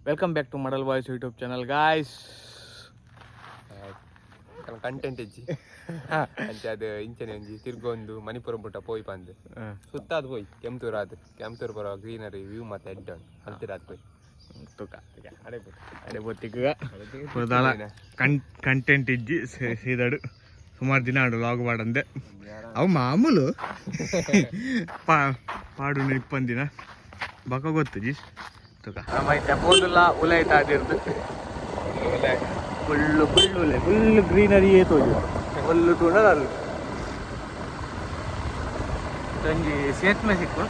Welcome back to Madal boys YouTube channel guys. Content ಇಜ್ಜಿ ಅಂಚೆ ಅದು ಇಂಚನೆ ಒಂಜಿ ತಿರ್ಗೊಂದು ಮಣಿಪುರ ಬುಟ್ಟ ಪೋಯಿ ಪಂದ್ ಸುತ್ತಾದ್ ಪೋಯ್ ಕೆಂಪೂರ್ ಆದ್ ಕೆಂಪೂರ್ ಬರೋ ಗ್ರೀನರಿ ವ್ಯೂ ಮತ್ತೆ ಎಡ್ಡ ಅಂತಿರ ಆದ್ ಪೋಯ್. ತುಕ ಅಡೆ ಬೊತ್ತಿಗ ಪ್ರಧಾನ ಕಂಟೆಂಟ್ ಇಜ್ಜಿ ಸೀದಾಡು. ಸುಮಾರು ದಿನ ಆಡು ಲಾಗ್ ಮಾಡಂದೆ. ಅವು ಮಾಮೂಲು ಪಾಡುನ ಇಪ್ಪಂದಿನ ಬಕ ಗೊತ್ತು ಜಿ. ತುಕ ನಮ್ಮ ಪೋದುಲ್ಲ ಉಲೈತ ಅದಿರ್ದು ಫುಲ್ಲು ಫುಲ್ ಉಲೆ ಫುಲ್ ಗ್ರೀನರಿ ತೋಜು ಫುಲ್ಲು ತೂಂಡ ಅಲ್ಲ ಒಂಜಿ ಸೇತುವೆ ಸಿಕ್ಕು.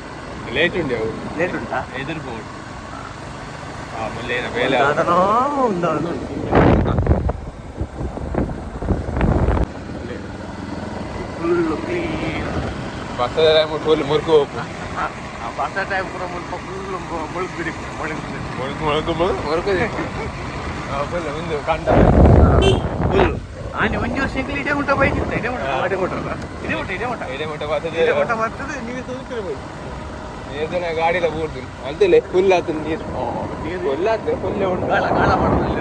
ಲೇಟ್ ಉಂಡೆ ಅವು. ಲೇಟ್ ಉಂಟಾ? ಎದುರು ಬೋರ್ಡ್ ಮುಲ್ಲೇನ ಬೇಲೆ. ದಾದನೋ ಉಂದಾನು. Full clean. ಬಸ್ಸದ ಟೈಮ್ ಫುಲ್ ಮುರ್ಕು ಹೋಗು. ಆ ಬಸ್ ಟೈಮ್ ಪೂರ ಮುಲ್ಪ ಫುಲ್ ಮುಳುಗ್ ಬಿಡಿ ಮುಳುಗ್. ಮುಳುಗು ಮುಳುಗು ಮುಳುಗು ಮುರುಕು ಫುಲ್ ಒಂದು ಕಂಡ. ಫುಲ್ ಆನೆ ಒಂಜಿ ವರ್ಷ ಎಂಕಲ್ ಇಡೇ ಮುಟ್ಟ ಬೈಕ್ ಇತ್ತ ಇಡೇ ಮುಟ್ಟ ಇಡೇ ಮುಟ್ಟ ಇಡೇ ಮುಟ್ಟ ಇಡೇ ಮುಟ್ಟ. ಎಡೆ ಮುಟ್ಟ ಬಸ್ಸದ. ಇಡೇ ಮುಟ್ಟ ಬರ್ತದೆ ನೀವು ತೋರಿಸ್ತೀರ ಹೋಗಿ. ನೀರ್ದನ ಗಾಡಿಲ ಬೂರ್ದು ಅಲ್ದಲೆ ಫುಲ್ ಆತು ನೀರು ಫುಲ್ ಆತು ಫುಲ್ ಉಂಟು. ಗಾಳ ಗಾಳ ಮಾಡೋದಿಲ್ಲ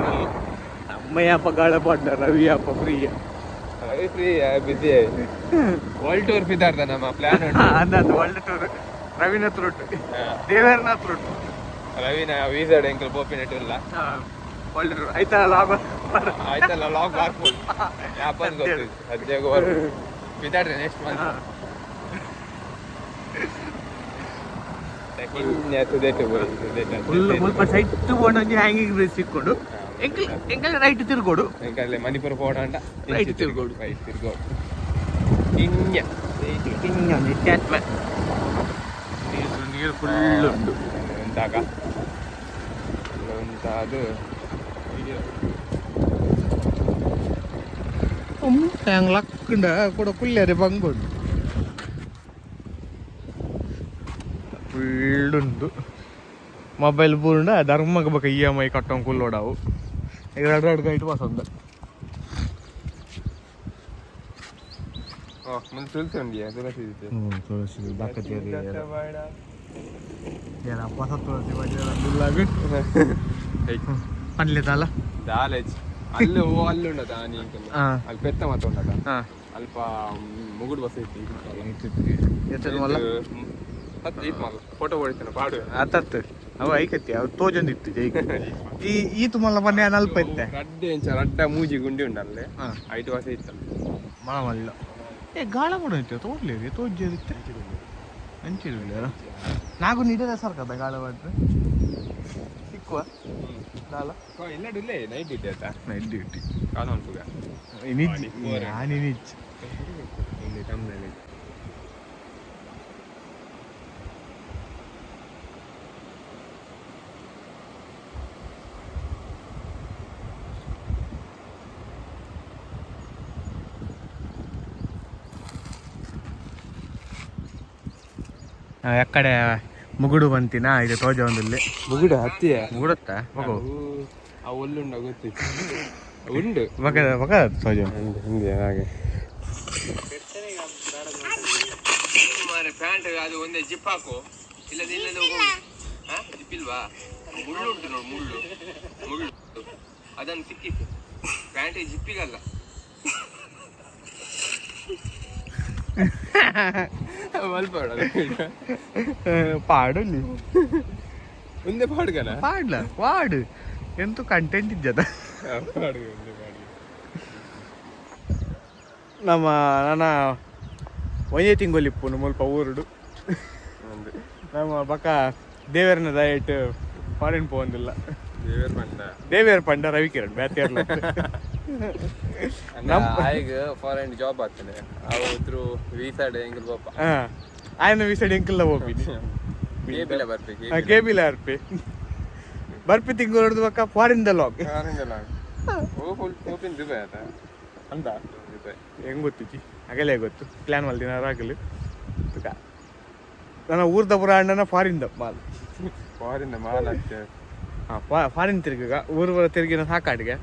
ನಮ್ಮಯ್ಯಪ್ಪ ಗಾಳ ಪಾಡ್ನ ರವಿಯಪ್ಪ ಫ್ರೀ. ಫ್ರೀ ಬಿಸಿ ವರ್ಲ್ಡ್ ಟೂರ್ ಬಿದ್ದಾರ್ದ ನಮ್ಮ ಪ್ಲಾನ್ ಉಂಟು. ಅಂದಾಜು ವರ್ಲ್ಡ್ ಟೂರ್ ರವಿನಾಥ್ ರೊಟ್ಟು ದೇವೇರ್ನಾಥ್ ರೊಟ್ಟು. ರವಿನ ವೀಸಾ ಎಂಕಲ್ ಪೋಪಿನ ಇಲ್ಲ. ವರ್ಲ್ಡ್ ಟೂರ್ ಆಯ್ತಾ ಲಾಭ. ಆಯ್ತಲ್ಲ ಲಾಗ್ ಬಾರ್ಬೋದು ಯಾಪನ್ ಗೊತ್ತು ಸದ್ಯಕ್ಕೆ ಬಿದ್ದಾಡ್ರಿ ನೆಕ್ಸ್ಟ್ ಮಂತ್. ಫುಲ್ ಮುಲ್ಪ ಸೈಟ್ ಬೋಂಡ್ ಒಂಜಿ ಹ್ಯಾಂಗಿಂಗ್ ಬ್ರಿಡ್ಜ್ ಸಿಕ್ಕೊಂಡು ಎಂಕಲ್ ಎಂಕಲ್ ರೈಟ್ ತಿರ್ಗೋಡು. ಎಂಕಲ್ಲಿ ಮಣಿಪುರ ಪೋಡಂಡ. Right ತಿರ್ಗೋಡು. ರೈಟ್ ತಿರ್ಗೋಡು ಕಿಂಜ. ಸೇತುವೆ ನೀರು ನೀರು ಫುಲ್ ಉಂಟು. ಎಂತಾಗ ಎಂತ ಅದು. ಹ್ಯಾಂಗ್ ಲಕ್ಕಂಡ ಕೂಡ ಕುಲ್ಲೇರೆ ಬಂಗುಂಡು ಫುಲ್ ಉಂಟು. ಮೊಬೈಲ್ ಪೂರ್ಣ ಧರ್ಮಕ್ಕೆ ಬಕ ಇ ಎಮ್ I ಕಟ್ಟೋಂಗ್ ಕುಲ್ಲೋಡವು ಈಗ ಎರಡು ಎರಡು ಗೈಟ್ ಪಸಂದ. ಓ ಮುಂದೆ ತುಳಸಿ ಉಂಡಿಯಾ ತುಳಸಿ ಇತ್ತು. ಹ್ಞೂ ತುಳಸಿ ಬಾಕತಿ. ಹೊಸ ತುಳಸಿ ಪನ್ಲೆ ತಾಲ. ದಾಲೇಜ್ ಅಲ್ಲಿ ಓ ಅಲ್ಲಿ ಉಂಡದ ಆನಿ ಅಂತೆಲ್ಲ. ಅಲ್ಲಿ ಪೆತ್ತ ಮಾತ ಉಂಡದ. ಅಲ್ಪ ಮುಗುಡು ಬಸ್ ಇತ್ತು. ಎತ್ತದ ಮಲ್ಲ. ಹತ್ತು ಈತ್ ಮಲ್ಲ ಫೋಟೋ ಹೊಡಿತಾನೆ ಪಾಡು. ಆತತ್ತು ಅವು ಐಕತ್ತಿ ಅವು ತೋಜೊಂದಿತ್ತು ಜೈ ಈ ಈ ತುಮಲ್ಲ ಮೊನ್ನೆ ಅಲ್ಪ ಇತ್ತೆ. ರಡ್ಡೆ ಎಂಚ ರಡ್ಡ ಮೂಜಿ ಗುಂಡಿ ಉಂಡಲ್ಲೇ. ಐಟು ವಾಸ ಇತ್ತಲ್ಲ. ಮಳ ಮಲ್ಲ ಏ ಗಾಳ ಮಾಡೋ ಇತ್ತು ತೋಡ್ಲಿ ತೋಜ್ಜಿರುತ್ತೆ ಅಂಚಿರಲಿಲ್ಲ ನಾಗು ನೀಡದ ಸರ್ಕದ ಗಾಳ ಮಾಡ್ರೆ ಸಿಕ್ಕುವ ಗಾಳ. ಇಲ್ಲ ಇಲ್ಲ ನೈಟ್ ಡ್ಯೂಟಿ ಆಯ್ತಾ? Night duty. ಕಾಲ ಅನ್ಪುಗ. ನಿಜ್ ಆನಿ ನಿಜ್. ಇಲ್ಲಿ ತಮ್ಮನಲ್ಲಿ. ಎಕ್ಕಡೆ ಮುಗುಡು ಬಂತಿನ ಇದು ತೋಜ ಒಂದಿಲ್ಲಿ. ಮುಗುಡು ಹತ್ತಿಯ. ಮುಗುಡತ್ತ ಮಗು. ಆ ಒಲ್ಲುಂಡ ಗೊತ್ತಿತ್ತು ಉಂಡು. ಬಕ ಬಕ ತೋಜ. ಹಿಂಗೆ ಹಾಗೆ ಪ್ಯಾಂಟ್ ಅದು ಒಂದೇ ಜಿಪ್ ಹಾಕು ಇಲ್ಲದ ಇಲ್ಲದ ಜಿಪ್ ಇಲ್ವಾ? ಮುಳ್ಳು ಉಂಟು ನೋಡು ಮುಳ್ಳು ಮುಳ್ಳು ಅದನ್ನು ಸಿಕ್ಕಿತ್ತು ಪ್ಯಾಂಟ್ ಜಿಪ್ಪಿಗಲ್ಲ. ಪಾಡಲ್ಲಿ. ಒಂದೇ ಪಾಡ್ಗನ. ಪಾಡ್ಲ ಪಾಡು ಎಂತ ಕಂಟೆಂಟ್ ಇದ್ದದ. ಪಾಡು ಒಂದೇ ಪಾಡು. ನಮ್ಮ ನನ್ನ ಒಂದೇ ತಿಂಗಳು ಇಪ್ಪುನು ಮುಲ್ಪ ಊರುಡು. ನಮ್ಮ ಬಕ ದೇವರನ ದಯಟ್ ಫಾರಿನ್ ಪೋಂದಿಲ್ಲ. ದೇವರ್ ಪಂಡ. ದೇವೇರ್ ಪಂಡ ರವಿಕಿರಣ್ ಬ್ಯಾತೇರ್ಲ. ಆಯ್ಗ ಫಾರಿನ್ ಜಾಬ್ ಆಗ್ತದೆ ಅವು ಥ್ರೂ ವೀಸಾಡ್ ಎಂಕಲ್ ಪಾಪ. ಹಾ ಆಯನ ವೀಸಡ್ ಎಂಕಲ್ಲ ಹೋಗಿನಿ. ಕೇಬಿಲ ಬರ್ಬೇಕು. ಕೇಬಿಲ ಅರ್ಪಿ ಬರ್ಪಿ ತಿಂಗಳು ಬಕ್ಕ foreign the log. Foreign log ಓ ಫುಲ್ ಓಪನ್ ದುಬೈ ಆತ. ಅಂತ. ದುಬೈ. ಹೆಂಗ್ ಗೊತ್ತಿಚ್ಚಿ ಅಗಲೇ ಗೊತ್ತು ಪ್ಲ್ಯಾನ್ ಮಲ್ದಿನ ಆಗಲಿ ತುಕ ನನ್ನ ಊರ್ದ ಪುರ ಅಣ್ಣನ foreign the mall. Foreign mall ಆಗ್ತದೆ. ಹಾಂ ಫಾರಿನ್ ತಿರ್ಗಗ ಊರು ಬರ ತಿರುಗಿನ ಸಾಕಾಡಿಗೆ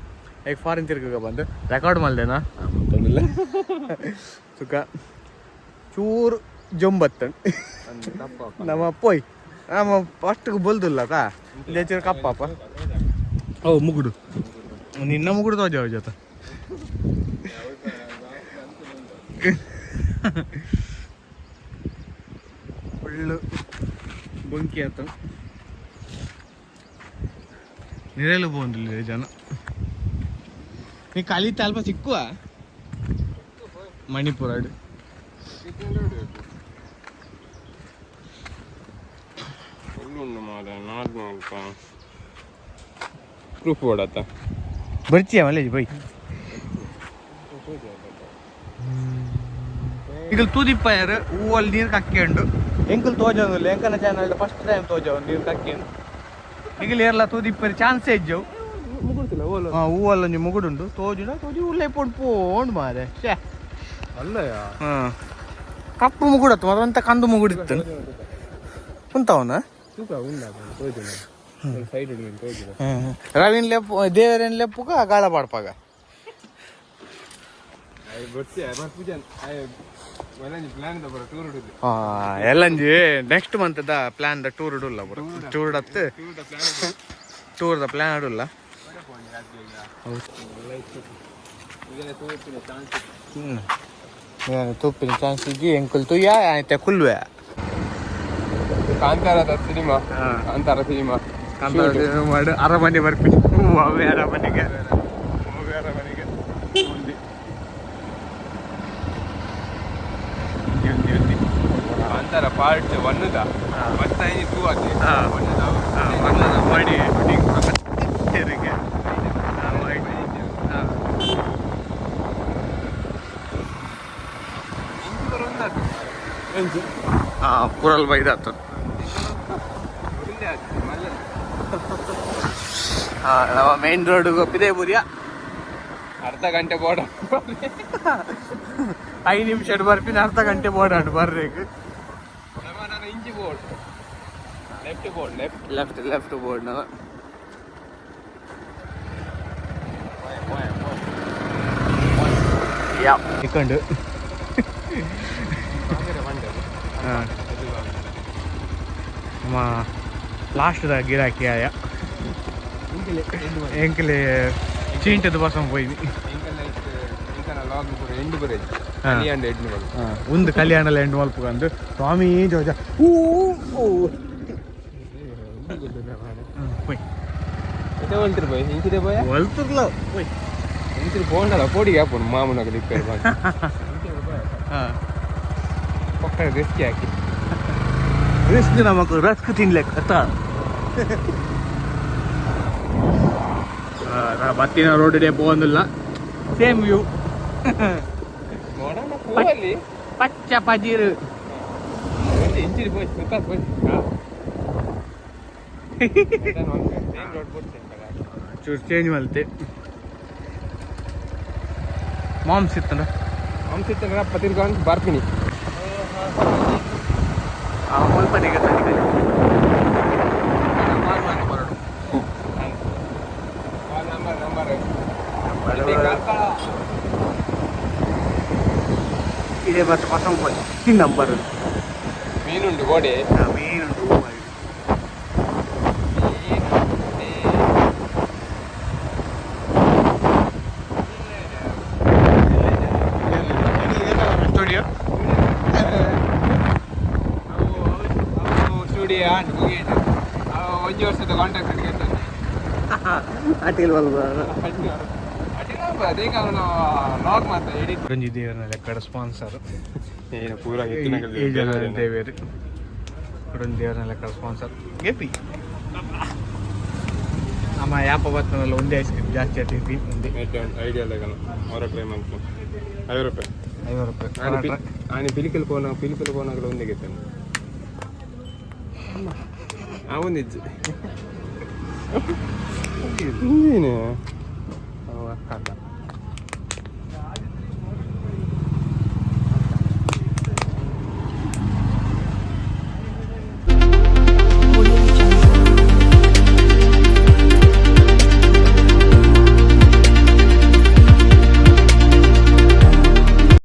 ಈಗ ಫಾರಿನ್ ತಿರ್ಗಗ ಬಂದು ರೆಕಾರ್ಡ್ ಮಲ್ದೇನಾ ಮತ್ತೊಂದಿಲ್ಲ ಸುಖ ಚೂರು ಜೊಂಬತ್ತನ್. ತಪ್ಪ. ನಮ್ಮ ಪೋಯ್ ನಮ್ಮ ಫಸ್ಟ್ಗೆ ಬಲ್ದಿಲ್ಲ ತಾ ಚೂರು ಕಪ್ಪಪ್ಪ. ಓ ಮುಗುಡು ನಿನ್ನ ಮುಗುಡು ತೋಜಾವ ಜೊತೆ. ಫುಲ್ಲು ಬೊಂಕಿ ಆತ. ನಿರೇಲು ಪೋಂದಿಲ್ಲ ಜನ. ನೀ ಕಲಿತ ಅಲ್ಪ ಸಿಕ್ಕುವ ಮಣಿಪುರ. ಉಂಡು ಮಾರ ನಾಲ್ಕು ಪ್ರೂಫ್ ಬೋಡತ್ತ. ಬರ್ಚಿಯ ಮಲ್ಲೇಜ್ ಬೈ. ಈಗ ತೂದಿಪ್ಪಾಯರ್ ಹೂವಲ್ಲಿ ನೀರು ಕಕ್ಕಿ ಉಂಡು. ಎಂಕಲ್ ತೋಜೊಂದಿಲ್ಲ. ಎಂಕನ ಚಾನಲ್ ಫಸ್ಟ್ ಟೈಮ್ ತೋಜ ನೀರು ಕಕ್ಕಿ. ನಿಗಲ್ ಏರ್ಲ ತೂದಿಪ್ಪರಿ ಚಾನ್ಸ್ ಇಜ್ಜವು. ಮುಗುಡ್ತಿಲ್ಲ ಓಲ. ಹಾ, ಹೂವಲ್ಲ ಒಂಜಿ ಮುಗುಡುಂಡು. ತೋಜುಂಡ ತೋಜಿ ಉಲ್ಲೇ ಪೋಂಡು ಪೋಂಡು ಮಾರೆ, ಶ್ಯೆ. ಅಲ್ಲಯ್ಯ. ಹಾ, ಕಪ್ಪು ಮುಗುಡತ್ತು ಮತ್ತಂತ ಕಂದು ಮುಗುಡಿತ್ತು ಉಂತವನ. ತೂಕ ಉಂಡ ತೋಜುನ ಸೈಡ್ ತೋಜುನ. ರವಿನ್ ಲೆಪ್ಪು, ದೇವರೇನ್ ಲೆಪ್ಪುಗ ಗಾಳ ಪಾಡ್ಪಾಗ. ಎಲ್ಲಂಜಿ next month the plan the tour ಇಡುಲ್ಲ. Tour ಡತ್ತು tour the plan ಇಡುಲ್ಲ. ತೂಪಿನ ಚಾನ್ಸ್ ಇಜ್ಜಿ. ಎಂಕುಲ್ ತುಯ್ಯ ಆಯ್ತಾ ಕುಲ್ವೆ. ಕಾಂತಾರದ ಸಿನಿಮಾ, ಕಾಂತಾರ ಸಿನಿಮಾ. ಮಾಡಿ ಅರಮನೆ ಬರ್ಪಿನಿ. ಅವೇ ಅರಮನೆಗೆ, ಅವೇ ಅರಮನೆಗೆ. ಉಂದಿ ಉಂದಿ ಉಂದಿ ಉಂದಿ. Kantara part one the first time two ಆತಿ. ಒನ್ ಮಾಡಿ ತೆರಿಗೆ. ಹಾಂ, ಪುರಲ್ ಬೈದಾತು. ಹಾಂ, ನಮ್ಮ ಮೇನ್ ರೋಡ್ ಗೊತ್ತಿದೆ ಬುರಿಯ. ಅರ್ಧ ಗಂಟೆ ಬೋಡ. 5 ನಿಮಿಷ ಬರ್ಪಿನ, ಅರ್ಧ ಗಂಟೆ ಬೋಡಾಡು ಬರ್ಬೇಕು. ಇಂಚಿ board, left board, left. Left, left board. ಯಾ ಇಕ್ಕೊಂಡು. ಹಾಂ, ನಮ್ಮ ಲಾಸ್ಟ್ದ ಗಿರಾಕಿ ಆಯ. ಎಂಕಲೆ ಚೀಂಟದ ಬಸಂ ಪೋಯಿನಿ. ಒಂದು ಕಲ್ಯಾಣ ಎಂಡ್ ಮಲ್ಪುಗಂದು ಸ್ವಾಮಿ ಜೋಜ ಊ ಊ ಪೋಯ್. ಇಂಚಿದೆ ಪೋಯ. ಒಲ್ತುರ್ಲ ಪೋಯ್. ಇಂಚಿನ ಪೋಂಡಲ ಪೋಡಿಗೆ ಹಾಪುಂಡು ಮಾಮೂನಾಗ ರಿಪೇರ್ ಮಾಡಿ. ಹಾಂ. ಪಕ್ಕ ರಿಸ್ಕಿ ಹಾಕಿ. ರಿಸ್ಕ್ ನಮಕ್ ರಸ್ಕ್ ತಿನ್ಲೆಕ್ ಅತ್ತ. ಬತ್ತಿನ ರೋಡ್ ಡೇ ಪೋವೊಂದಿಲ್ಲ, ಸೇಮ್ ವ್ಯೂ. ನೋಡೋಣ ಪೂವಲ್ಲಿ. ಪಚ್ಚ ಪಜಿರು. ಇಂಚಿನ ಪೋಯ್, ಸುತ್ತ ಪೋಯ್. ರೋಡ್ ಪೋಡ್ಸೆ. ಚೂರು ಚೇಂಜ್ ಮಲ್ತೆ. ಮಾಮ್ಸ್ ಇತ್ತಂಡ. ಅಂಸಿತ್ತಂದ್ರೆ ಅಪ್ಪ ತಿರ್ಗೊಂಡು ಬರ್ತೀನಿ. ಆ ಮುಲ್ಪನಿಗೆ ಬರೋಡು. Number number. ಇದೇ ಬತ್ತು ಪಸಂ ಪೋಯ್ ನಂಬರ್. ಮೀನುಂಡು ಗೋಡೆ. ಮೀನುಂಟು. ಸ್ಟುಡಿಯೋ. ಸ್ಟುಡಿಯೋ ಆಂಡ್ ಮುಗಿಯಿತು. ಒಂಜಿ ವರ್ಷದ ಕಾಂಟ್ರಾಕ್ಟ್. ಅಟಿಲ್. ಅದೇ ಕಾರಣ ಲಾಗ್ ಮಾತ್ರ ಎಡಿಟ್. ರಂಜಿ ದೇವರನ ಲೆಕ್ಕಡ ಸ್ಪಾನ್ಸರ್. ಏನು ಪೂರ. ಈ ಜನ ದೇವೇರು ಕೊಡೊಂಜಿ ದೇವರನ ಲೆಕ್ಕಡ ಸ್ಪಾನ್ಸರ್ ಗೆಪಿ. ನಮ್ಮ ಯಾಪ ಬರ್ತನಲ್ಲ, ಒಂದೇ ಐಸ್ ಕ್ರೀಮ್ ಜಾಸ್ತಿ ಆಯ್ತು ಒಂದೇ. ಐಡಿಯಾ ಲೆಕ್ಕನ ಅವರ ಟ್ರೈ ಮಾಡ್ತೀನಿ. 50 ರೂಪಾಯಿ. 50 ರೂಪಾಯಿ. ಆನೆ ಪಿಲಿಕಲ್ ಪೋನ, ಪಿಲಿಕಲ್ ಪೋನಾಗಲ ಒಂದೇ ಗೆತ್ತಾನೆ. ಆ ಒಂದಿಜ್ಜಿ. ನೀನು ಅಕ್ಕ.